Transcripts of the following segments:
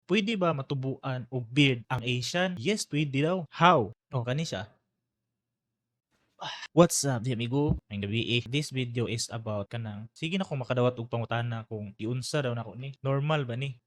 Pwede ba matubuan og beard ang Asian? Yes, pwede daw. How? Oh, kani siya. What's up, di amigo? Maayong gabii. This video is about kanang sige na kong makadawat og pangutana kung giunsa daw nako ni. Normal ba ni?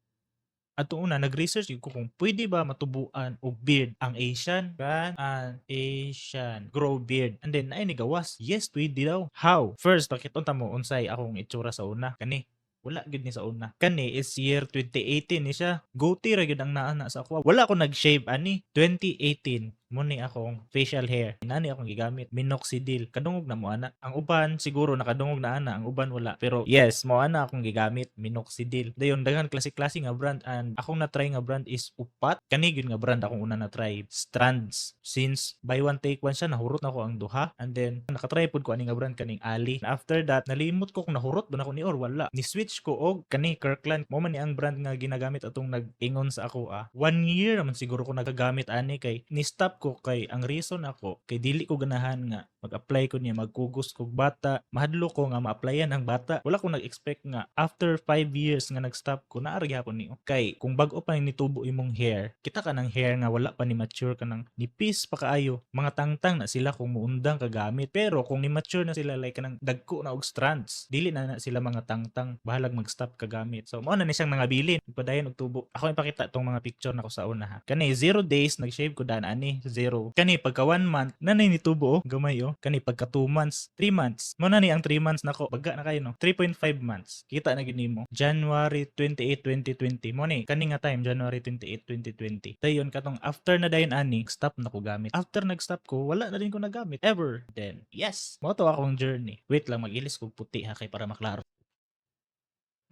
Atong una, nag-research gyud ko kung pwede ba matubuan og beard ang Asian. Can an Asian grow beard? And then naay nigawas. Yes, pwede daw. How? First, pakit-on ta mo unsay akong itsura sa una. Kani. Wala gyud ni sa una. Kani is year 2018 ni siya. Goatee ra gyud ang naa na sa ako. Wala ko nag-shave ani. 2018 mo ni akong facial hair. Nani akong gigamit. Minoxidil. Kadungog na mo ana. Ang uban siguro nakadungog na ana, ang uban wala. Pero yes, mo ana akong gigamit, minoxidil. Dayon daghan klase-klase nga brand and akong na-try nga brand is upat. Kani gyud nga brand akong una na-try, Strands. Since buy one take one siya, nahurot na ko ang duha. And then nakatry pud ko ani nga brand, kaning Ali. After that, nalimot ko kung nahurot ba nako ni or wala. Ni-switch ko og kani Kirkland. Mo man ni ang brand nga ginagamit atong nag-ingon sa ako ah. One year naman siguro ko nagagamit ani kay ni-stop ko kay ang reason ako kay dili ko ganahan nga mag-apply ko niya, magkugos kog bata, mahadlok ko nga ma-applyan ang bata. Wala ko nag-expect nga after 5 years nga nag-stop ko, naa ra gihapon ni. Kay kung bag-o pa ni nitubo imong hair, kita ka ng hair nga wala pa ni mature, kanang nipis pa kaayo, mga tangtang na sila kung muundang kagamit. Pero kung ni mature na sila, like kanang dagko na og strands, dili na na sila mga tangtang, bahalag mag-stop kagamit. So mao na ni siyang nangabilin, padayon og tubo. Ako ipakita tong mga picture nako sa una ha. Kani 0 days, nag-shave ko daan ani, 0. Kani pagka 1 month, nanay nitubo oh, gamay oh. Kani pagka 2 months, 3 months. Mo na ni ang 3 months nako, baga na kayo no. 3.5 months. Kita na gid nimo. January 28, 2020. Mo ni kani nga time, January 28, 2020. Dayon katong after na dayon ani, stop na ko gamit. After nag-stop ko, wala na din ko nagamit ever. Then yes, mo to akong journey. Wait lang, mag-ilis kog puti ha kay para maklaro.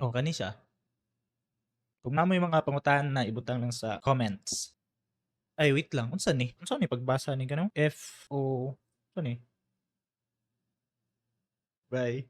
Oh, kani siya. Kung naa moy mga pangutana, ibutang lang sa comments. Ay, wait lang, unsa ni? Unsa ni pagbasa ni kano? F O unsa ni? Bye.